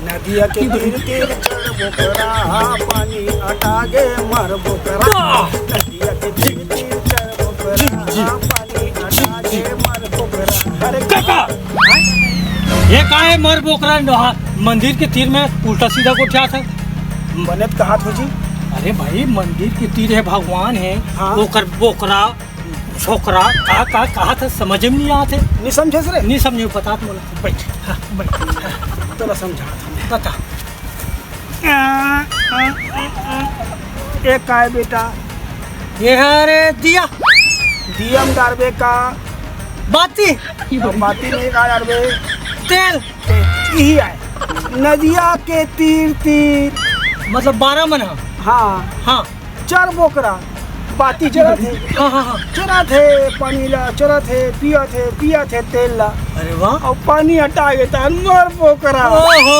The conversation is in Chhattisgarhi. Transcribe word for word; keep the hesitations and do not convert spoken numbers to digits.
नदिया के तीर तीर चर बोकरा, पानी अटा गे मर बोकरा। नदिया के तीर तीर चर बोकरा, पानी अटा गे मर बोकरा। अरे काका, ये का है मर बोकरा? मंदिर के तीर में उल्टा सीधा गोठियाथे। बने त कहात हो जी। अरे भाई, मंदिर के तीर है, भगवान है, हाँ। ओकर बोकरा, छोकरा, का का कहाथे, समझ में नहीं आथे। नहीं समझे रे? नहीं समझे, बतात मोला। बैठ, हाँ, बैठ, हाँ, तोला समझात हँव, बता। ए काय बेटा? ये है रे दिया। दिया म डारबे का? बाती। बाती में का डारबे? तेल। इही आय। नदिया के तीर तीर। मतलब बारह मन ह। हाँ। हाँ। चर बोकरा बाती चरत हे। हाँ, हाँ, हाँ। चरत हे पानी ला, चरत हे, पियत हे, पियत हे तेल ला। अरे वाह। अउ पानी अटा गे त मर बोकरा। ओहो।